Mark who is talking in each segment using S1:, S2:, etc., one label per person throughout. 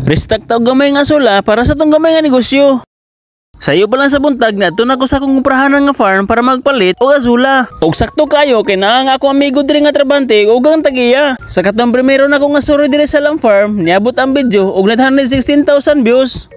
S1: Restock ta og gamay nga azula para sa atong gamay nga negosyo. Sayo pa lang sa buntag, naadto na ko sa akong kumprahanan nga farm para magpalit og azula. Og sakto kayo kay naa nga ako amigo diri nga trabante ug ang tagiya. Sa katong primero na ko nga suroy diri sa lang farm, niabot ang video og 916,000 views.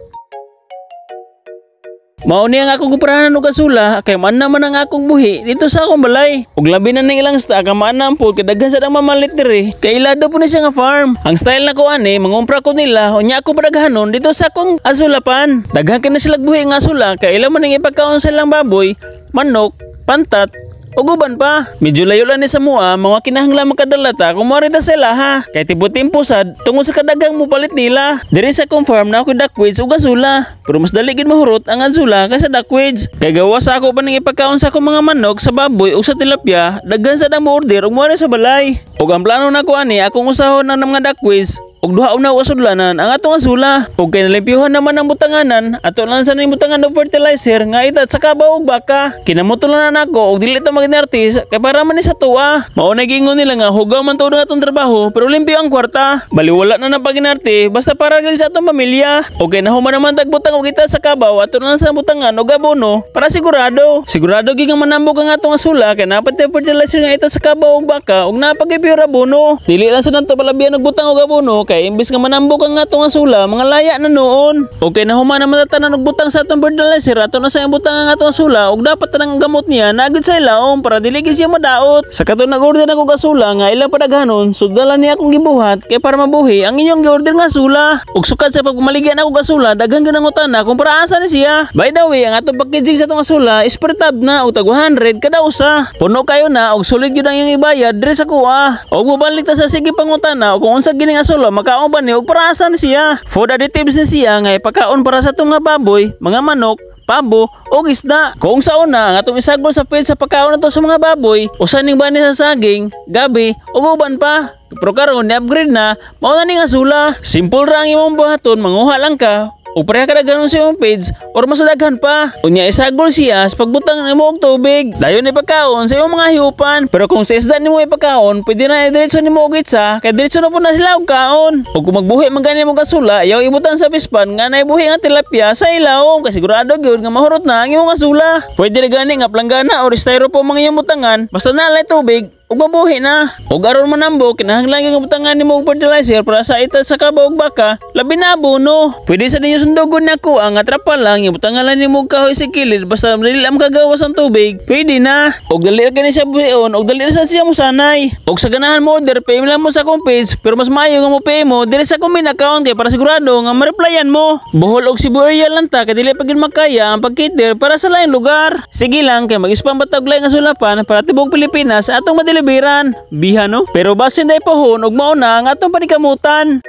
S1: Mao ni ang akong kumprahanan og azula kay man naman ang akong buhi dito sa akong balay. Ug labi na ning ilang stock ang maan na ang food kay daghan sa mamalit diri kay ilado po ni siya nga farm. Ang style nako ani, mangumpra ko nila, unya ako padaghanon dito sa akong azulapan. Daghan kay na sila buhi nga azula kay ila man ning ipagkaon sa ilang baboy, manok, pantat, ug uban pa. Medyo layo lang ni sa mua, mga kinahanglan makadala ta kung moari ta sila ha. Kay tibo-timpo sad tungod sa kadaghang mupalit nila. Diri sa confirm na ako duckweeds ug azula. Pero mas dali gid mahurot ang azula kaysa duckweeds. Kay gawa sa ako pa ning ipagkaon sa akong mga manok, sa baboy ug sa tilapia, daghan sad ang mo-order ug moari sa balay. Ug ang plano nako ani, akong usahon ang mga duckweeds ug duha na sudlanan ang atong azula. Ug kay nalimpyuhan naman ang butanganan, ato lang sa ning butangan og fertilizer nga itat sa kabaw ug baka. Kinamuto lang na nako og dili ta maginartis kay para man ni sa tuwa. Mao na giingon nila nga hugaw man tuod ang atong trabaho pero limpyo ang kwarta. Baliwala na nang paginarte basta para gali sa atong pamilya. Og kay nahuman naman tagbutang og itat sa kabaw, ato na lang sa butangan og abono para sigurado. Sigurado gyud nga manambok ang atong azula kay naa pa tay fertilizer nga itat sa kabaw ug baka ug naa pa gyud pure abono. Dili lang sa nato palabian og butang og abono kay imbis nga manambok ang atong azula, mga laya na noon. Okay na human naman tanan og butang sa atong fertilizer, ato na sa butang ang atong azula ug dapat tanang gamot niya naagid sa ilawom para dili gid siya madaot. Sa katong nag-order ako og azula nga ilang padaghanon, sudala niya akong gibuhat kay para mabuhi ang inyong gi-order nga azula. Ug sukad sa pagmaligyan ako og azula, daghan gyud ang utana kung para asa ni siya. By the way, ang atong packaging sa atong azula is per tab na og tag 100 kada usa. Puno kayo na og solid gyud ang iyong ibayad diri sa kuha. Og mobalik ta sa sige pangutana og kung unsa gining azula, makaon ba ni og para asa ni siya. Food additives ni siya nga ipakaon para sa atong mga baboy, mga manok, pabo o isda. Kung sa una, ang atong isagol sa feed sa pagkaon nato sa mga baboy, usa ning bani sa saging, gabi ug uban pa. Pero karon ni-upgrade na, mao na ning azula. Simple ra ang imong buhaton, manguha lang ka o pareha ka ganon sa imong page or mas daghan pa. Unya isagol siya sa pagbutang nimo og tubig. Dayon ipakaon sa imong mga hiupan. Pero kung sa isda nimo ipakaon, pwede na idiretso nimo og itsa kay diretso na po na sila og kaon. Ug kung magbuhi man gani mo azula, ayaw ibutang sa pispan nga naibuhi nga tilapia sa ilawom kay sigurado gyud nga mahurot na ang imong azula. Pwede ra gani nga planggana or styrofoam ang imong butangan basta naa lay tubig ug mabuhi na. Ug aron manambok, kinahanglan gyud nga butangan nimo og fertilizer para sa itat sa kabaw ug baka, labi na abono. Pwede sa ninyo sundugon nako ang atrapa lang, ibutangan lang nimo og kahoy sa kilid basta dili lang makagawas ang tubig, pwede na. Ug dali ra kani siya buhion ug dali ra sad siya mosanay. Ug sa ganahan mo order, PM lang mo sa akong page, pero mas maayo nga mo PM mo diri sa akong main account kay para sigurado nga ma-replyan mo. Bohol og Cebu area lang ta kay dili pa gyud makaya ang pag-cater para sa laing lugar. Sige lang kay mag-expand ba ta og laing azulapan para tibuok Pilipinas atong madeliveran. Biha no? Pero basin day pohon ug mao na ang atong panikamutan.